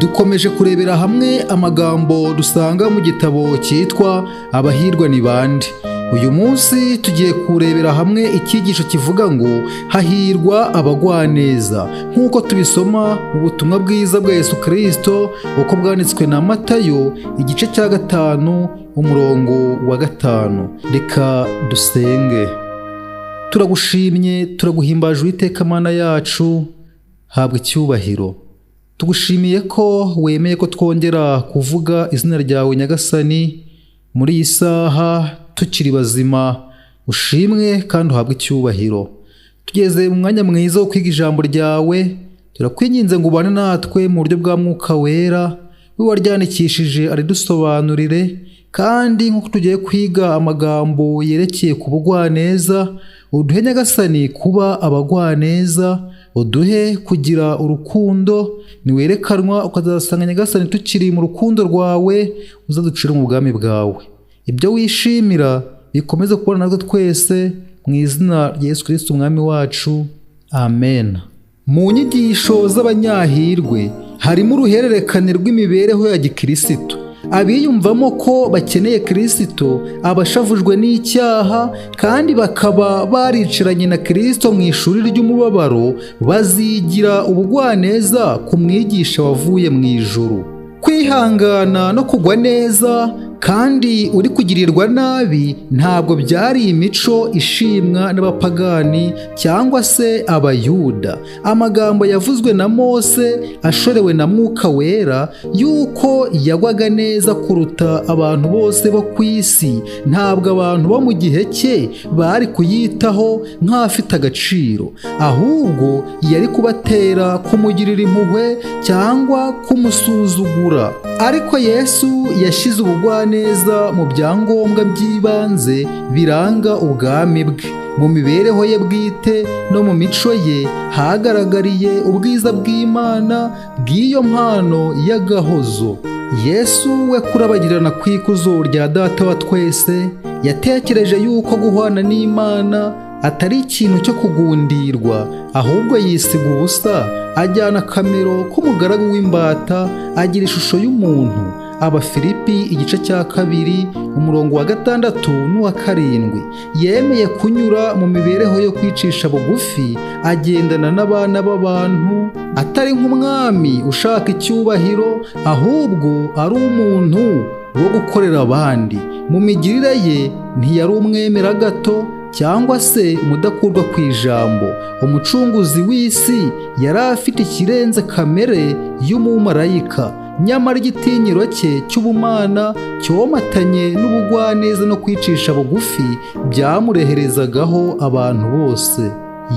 Dukomeje kurebera hamwe amagambo dusanga mu gitabo cyitwa Abahirwa ni bande. Uyu munsi tugiye kurebera hamwe icyigisho kivuga ngo "Hahirwa abagwaneza", nk'uko tubisoma mu butumwa bwiza bwa Yesu Kirisito uko bwanditswe na Matayo, igice cya 5, umurongo wa 5. Reka dusenge. Turagushimye, turaguhimbaje, Uwiteka Mana yacu, habwa icyubahiro. Tugushimiye ko wemeye ko twongera kuvuga izina ryawe, Nyagasani, muri iyi saha tukiri bazima. Ushimwe kandi uhabwe icyubahiro. Tugeze mu mwanya mwiza wo kwiga ijambo ryawe. Turakwinginze ngo ubane natwe mu buryo bwa Mwuka Wera, we waryandikishije aridusobanurire. Kandi nk'uko tugiye kwiga amagambo yerekeye ku bugwaneza, uduhe, Nyagasani, kuba abagwaneza, uduhe kugira urukundo. Niwerekanwa ukazasanga, Nyagasani, tukiri mu rukundo rwawe, uzaducire mu bwami bwawe. Ibyo wishimira bikomeze kubona natwe twese, mu izina rya Yesu Kirisiti Umwami wacu, amen. Mu nyigisho z'abanyahirwe harimo uruhererekane rw'imibereho ya gikirisitu. Abiyumvamo ko bakeneye Kirisito, abashavujwe n'icyaha kandi bakaba baricaranye na Kirisito mu ishuri ry'umubabaro, bazigira ubugwaneza ku mwigisha wavuye mu ijuru. Kwihangana no kugwa neza kandi uri kugirirwa nabi ntabwo byari imico ishimwa n'abapagani cyangwa se Abayuda. Amagambo yavuzwe na Mose ashorewe na Mwuka Wera yuko yagwaga neza kuruta abantu bose bo ku isi, ntabwo abantu bo mu gihe cye bari kuyitaho nk'afite agaciro, ahubwo yari kubatera kumugirira impuhwe cyangwa kumusuzugura. Ariko Yesu yashyize ubugwaneza mu byangombwa by'ibanze biranga ubwami bwe. Mu mibereho ye bwite no mu mico ye hagaragariye ubwiza bw'Imana bw'iyo mpano y'agahozo. Yesu we kurabagirana ku ikuzo rya Data wa twese, yatekereje yuko guhwana n'Imana atari ikintu cyo kugundirwa, ahubwo yisiga ubusa, ajyana akamero k'umugaragu w'imbata, agira ishusho y'umuntu. Abafilipi, igice cya 2, umurongo wa 6 n'uwa 7. Yemeye kunyura mu mibereho yo kwicisha bugufi, agendana n'abana b'abantu, atari nk'umwami ushaka icyubahiro, ahubwo ari umuntu wo gukorera abandi. Mu migirire ye ntiyari umwemera gato cyangwa se umudakurwa ku ijambo. Umucunguzi w'isi yari afite ikirenze kamere y'umumarayika, nyamara igitinyiro cye cy'ubumana cyomatanye n'ubugwaneza no kwicisha bugufi byamureherezagaho abantu bose.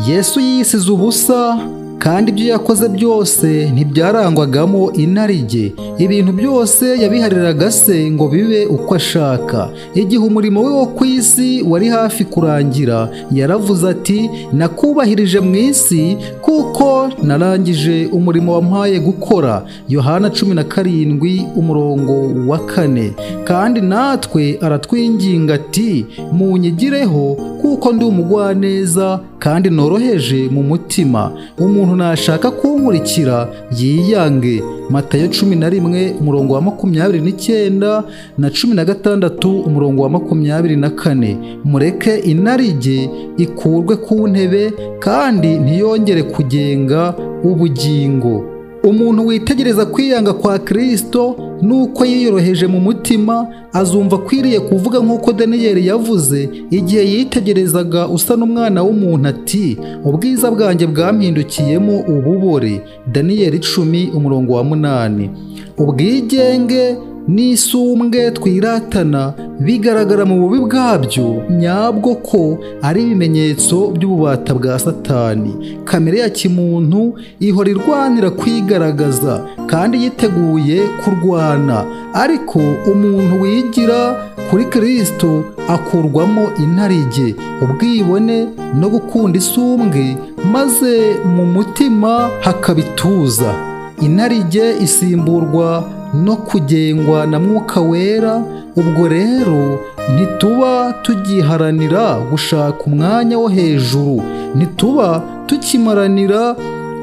Yesu yisize ubusa, kandi ibyo yakoze byose ntibyarangwagamo inarijye. Ibintu byose yabihariraga Se ngo bibe uko ashaka. Igihe umurimo we wo ku isi wari hafi kurangira, yaravuze ati: "Nakubahirije mu isi kuko narangije umurimo wampaye gukora." Yohana 17, umurongo wa 4. Kandi natwe aratwinginga ati: "Munyigireho kuko ndi umugwaneza kandi noroheje mu mutima. Umuntu nashaka kunkurikira yiyange." Matayo 11, umurongo wa 29 na 16, umurongo wa 24. Mureke inarijye ikurwe ku ntebe kandi ntiyongere kugenga ubugingo. Umuntu witegereza kwiyanga kwa Kristo nuko yiyoroheje mu mutima azumva akwiriye kuvuga nk'uko Daniyeli yavuze igihe yitegerezaga usa n'umwana w'umuntu, ati: "Ubwiza bwanjye bwampindukiyemo ububore." Daniyeli 10, umurongo wa 8. Ubwigenge n'isumbwe twiratana bigaragara mu bubi bwabyo nyabwo ko ari ibimenyetso by'ububata bwa Satani. Kamere ya kimuntu ihora irwanira kwigaragaza kandi yiteguye kurwana, ariko umuntu wigira kuri Kirisito akurwamo inarijye, ubwibone no gukunda isumbwe, maze mu mutima hakabituza. Inarijye isimburwa no kugengwa na Mwuka Wera. Ubwo rero ntituba tugiharanira gushaka umwanya wo hejuru, ntituba tukimaranira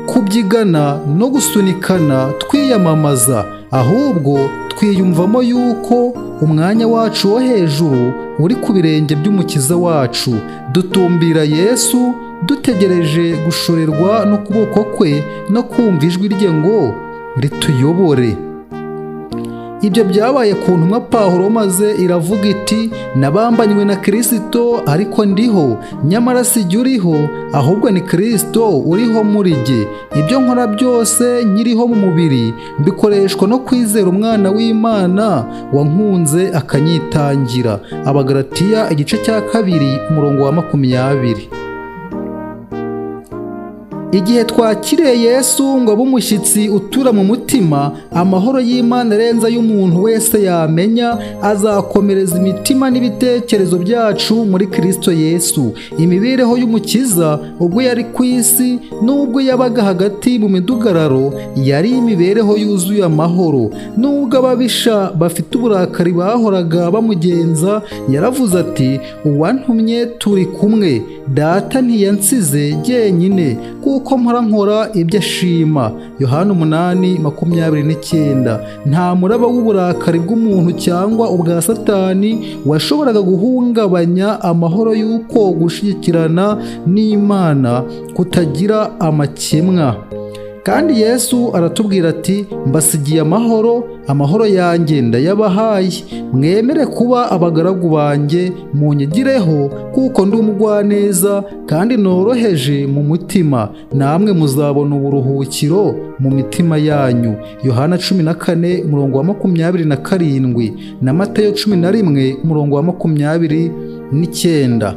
Kubyigana no gusunikana twiyamamaza, ahubwo twiyumvamo yuko umwanya wacu wo hejuru uri ku birenge by'Umukiza wacu. Dutumbira Yesu, dutegereje gushorerwa n'ukuboko kwe no kumva ijwi rye ngo rituyobore. Ibyo byabaye ku ntumwa Pawulo, maze iravuga iti: "Nabambanywe na Kirisito, ariko ndiho, nyamara si jye uriho, ahubwo ni Kirisito uriho muri jye. Ibyo nkora byose nkiriho mu mubiri, mbikoreshwa no kwizera Umwana w'Imana wankunze akanyitangira." Abagalatiya igice cya 2, umurongo wa 20. Igihe twakiriye Yesu ngo abe umushyitsi utura mu mutima, amahoro y'Imana arenze ay'umuntu wese yamenya azakomereza imitima n'ibitekerezo byacu muri Kristo Yesu. Imibereho y'Umukiza ubwo yari ku isi n'ubwo yabaga hagati mu midugararo yari imibereho yuzuye amahoro. Nubwo ababisha bafite uburakari bahoraga bamugenza, yaravuze ati: "Uwantumye turi kumwe, Data ntiyansize jyenyine, kuko mpora nkora ibyo ashima." Yohana 8:29. Nta muraba w'uburakari bw'umuntu cyangwa ubwa Satani washoboraga guhungabanya amahoro y'uko gushyikirana n'Imana kutagira amakemwa. Kandi Yesu aratubwira ati: "Mbasigiye amahoro, amahoro yanjye ndayabahaye. Mwemere kuba abagaragu banjye, munyigireho, kuko ndi umugwaneza kandi noroheje mu mutima, namwe muzabona uburuhukiro mu mitima yanyu." Yohana 14, umurongo wa 27, na Matayo 11, umurongo wa 29.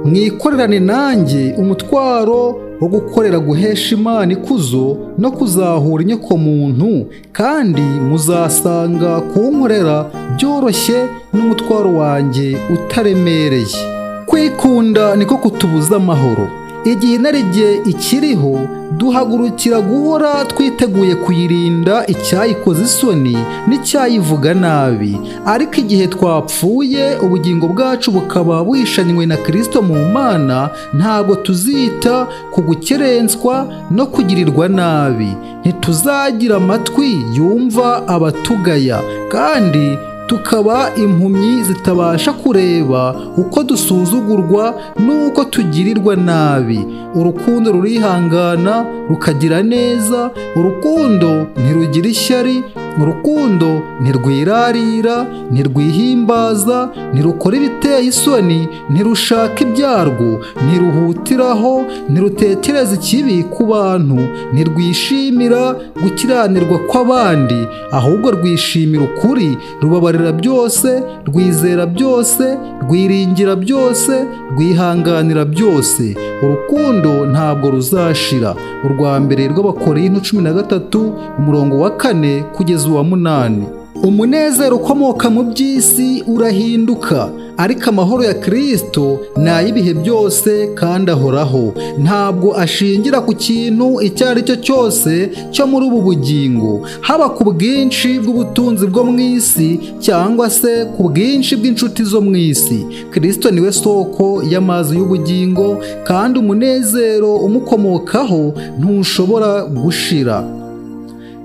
Mwikorerane nanjye umutwaro wo gukorera guhesha Imana ikuzo no kuzahura inyokomuntu, kandi muzasanga kunkorera byoroshye n'umutwaro wanjye utaremereye. Kwikunda niko kutubuza amahoro. Igihe inarijye ikiriho, duhagurukira guhora twiteguye kuyirinda icyayikoza isoni n'icyayivuga nabi. Ariko igihe twapfuye, ubugingo bwacu bukaba buhishanywe na Kirisito mu Mana, ntabwo tuzita ku gukerenswa no kugirirwa nabi. Ntituzagira amatwi yumva abatugaya, kandi tukaba impumyi zitabasha kureba uko dusuzugurwa n'uko tugirirwa nabi. Urukundo rurihangana, rukagira neza. Urukundo ntirugira ishyari. Urukundo ntirwirarira, ntirwihimbaza, ntirukora ibiteye isoni, ntirushaka ibyarwo, ntiruhutiraho, ntirutekereza ikibi ku bantu, ntirwishimira gukiranirwa kw'abandi, ahubwo rwishimira ukuri. Rubabarira byose, rwizera byose, rwiringira byose, rwihanganira byose. Urukundo ntabwo ruzashira. Urwa mbere rw'Abakorinto 13, umurongo wa 4 kugeza uwa 8. Umunezero ukomoka mu by'isi urahinduka, ariko amahoro ya Kirisito ni ay'ibihe byose kandi ahoraho. Ntabwo ashingira ku kintu icyo ari cyo cyose cyo muri ubu bugingo, haba ku bwinshi bw'ubutunzi bwo mu isi cyangwa se ku bwinshi bw'inshuti zo mu isi. Kirisito niwe soko y'amazi y'ubugingo, kandi umunezero umukomokaho ntushobora gushira.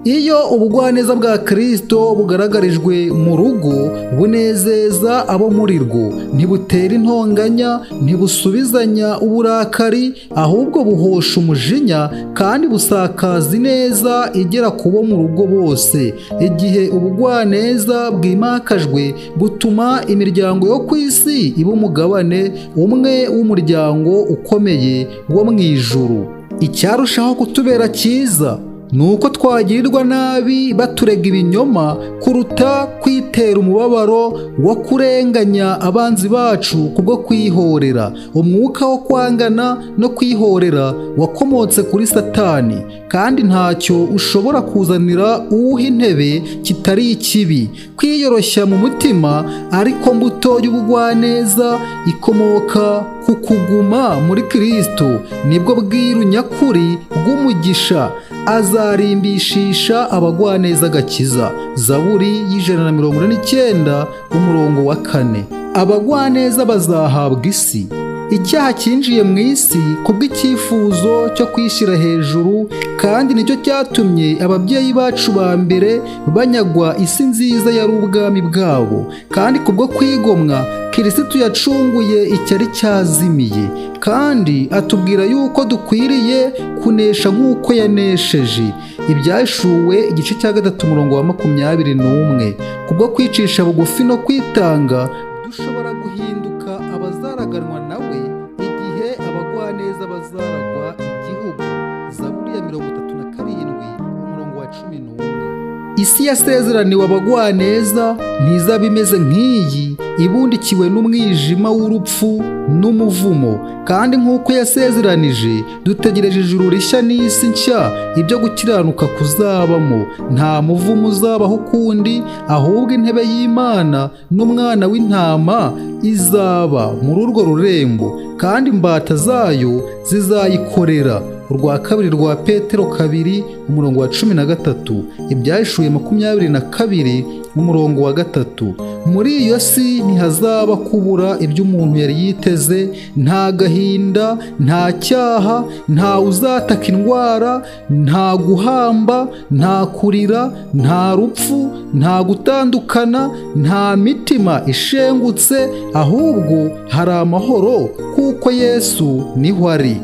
Iyo ubugwaneza bwa Kristo bugaragarijwe mu rugo, bunezeza abo muri rwo. Ntibutera intonganya, ntibusubizanya uburakari, ahubwo buhosha umujinya kandi busakaza ineza igera ku bo mu rugo bose. Igihe ubugwaneza bwimakajwe, butuma imiryango yo ku isi iba umugabane umwe w'umuryango ukomeye wo mu ijuru. Icyarushaho kutubera cyiza ni uko twagirirwa nabi baturega ibinyoma, kuruta kwitera umubabaro wo kurenganya abanzi bacu kubwo kwihorera. Umwuka wo kwangana no kwihorera wakomotse kuri Satani, kandi ntacyo ushobora kuzanira uwuha intebe kitari ikibi. Kwiyoroshya mu mutima, ariko mbuto y'ubugwaneza ikomoka ku kuguma muri Kristo, nibwo bwiru nyakuri bw'umugisha. Azarimbishisha abagwaneza agakiza. Zaburi y'149, umurongo wa 4. Abagwaneza bazahabwa isi. Icyaha cyinjiye mu isi kubw'icyifuzo cyo kwishyira hejuru, kandi nicyo cyatumye ababyeyi bacu ba mbere banyagwa isi nziza yari ubwami bwabo. Kandi kubwo kwigomwa, Kirisitu yacunguye icyari cyazimiye, kandi atubwira yuko dukwiriye kunesha nk'uko yanesheje. Ibyahishuwe igice cya 3 umurongo wa 21. Kubwo kwicisha bugufi no kwitanga, dushobora guhinduka abazaraganwa nawe igihe abagwaneza bazaragwa igihugu. Zaburi ya 37 umurongo wa 11. Isi yasezeraniwe abagwaneza ntizaba imeze nk'iyi ibundikiwe n'umwijima w'urupfu n'umuvumo. Kandi nk'uko yasezeranije, dutegereje ijuru rishya n'isi nshya, ibyo gukiranuka kuzabamo. Nta muvumo uzabaho ukundi, ahubwo intebe y'Imana n'umwana w'intama izaba muri urwo rurembo, kandi imbata zayo zizayikorera. Urwa kabiri rwa Petero 2 umurongo wa 13. Ibyahishuwe 22 umurongo wa 3. Muri iyo si ntihazaba kubura ibyo umuntu yari yiteze, nta gahinda, nta cyaha, nta uzataka indwara, nta guhamba, nta kurira, nta rupfu, nta gutandukana, nta mitima ishengutse, ahubwo hari amahoro kuko Yesu niho ari.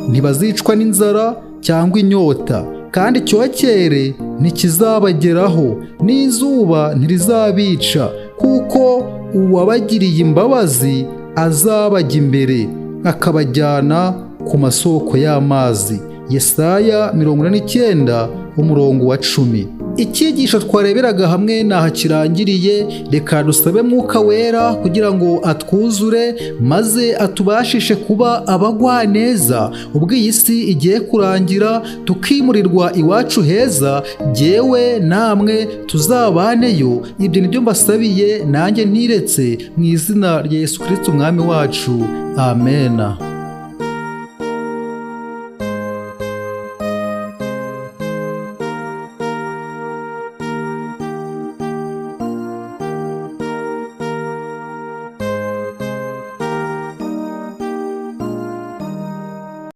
Ntibazicwa n'inzara cyangwa inyota, kandi icyokere ntikizabageraho, n'izuba ntirizabica, kuko uwabagiriye imbabazi azabajya imbere akabajyana ku masoko y'amazi. Yesaya 49 umurongo wa 10. Icyigisho twareberaga hamwe naha kirangiriye. Reka dusabe Mwuka Wera kugira ngo atwuzure, maze atubashishe kuba abagwaneza ubwo iyi si igiye kurangira, tukimurirwa iwacu heza, jyewe namwe tuzabaneyo. Ibyo nibyo mbasabiye nanjye ntiretse, mu izina rya Yesu Kristo umwami wacu, amena.